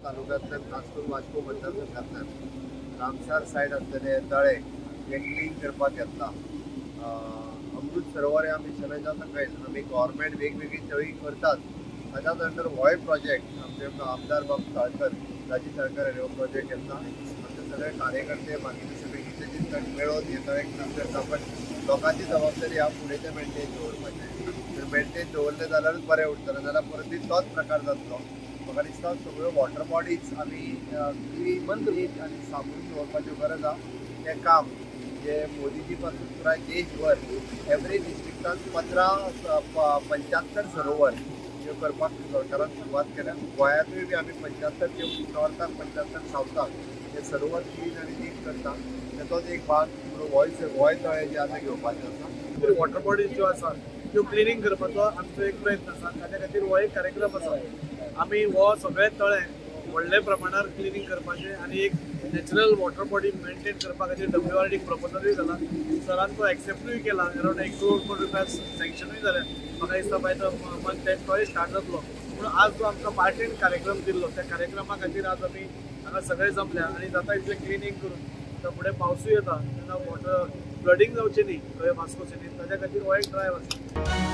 तालुक्यांतल्यान, खास करून Vasco मतदारसंघांतल्यान Ramsar side आसलेले तळे हे क्लीन करपाक घेतला. अमृत सरोवर ह्या मिशनाच्या सकयल आमी गव्हर्मेंट वेगवेगळी तळी करतात. ताच्याच अंडर होय प्रोजेक्ट आमचे आमदार बाब साळकर, राजीव साळकर हांणी हो प्रोजेक्ट घेतला. आमचे सगळे कार्यकर्ते बाकीचे सगळे हितचिंतक मेळोन हे तळे क्लीन करता. पण लोकांची जबाबदारी ह्या फुडें ते मेंटेन दवरपाचें. जर मेंटेन दवरलें जाल्यारूच बरें उरतलें, जाल्यार परत तोच प्रकार जातलो. म्हाका दिसता सगळ्यो वॉटर बॉडीज आमी क्लीन नीट आनी सांबाळून दवरपाच्यो गरज आसा. तें काम जे मोदीजी पासून पुराय देशभर एवरी डिस्ट्रिक्टान 75 सरोवर ह्यो करपाक सरकारान सुरवात केल्या. गोंयांतूय बी आमी 75 ते नॉर्थाक, 75 सावथाक हे सरोवर क्लीन आनी नीट करता. तेचोच एक भाग होय तळें जें आतां घेवपाचें आसा. वॉटर बॉडीज ज्यो आसा त्यो क्लिनींग करपाचो आमचो एक प्रयत्न आसा. ताच्या खातीर हो एक कार्यक्रम आसा. आमी हो सगळे तळे व्हडले प्रमाणार क्लिनींग करपाचें आनी एक नॅचरल वॉटर बॉडी मेंटेन करपा खातीर WRD प्रपोजलूय जाला. सरान तो एक्सेप्टूय केला. अरावंड 1 करोड रुपया सँक्शनूय जाल्या. म्हाका दिसता बाय the month and तोय स्टार्ट जातलो. पूण आज जो आमकां पार्टीन कार्यक्रम दिल्लो त्या कार्यक्रमा खातीर आज आमी हांगा सगळे जमल्या आनी जाता तितलें क्लिनींग करून आतां फुडें पावसूय येता तेन्ना वॉटर फ्लडींग जावचें न्ही खंय वास्को सिटीन, ताच्या खातीर हो एक ड्रायव आसा.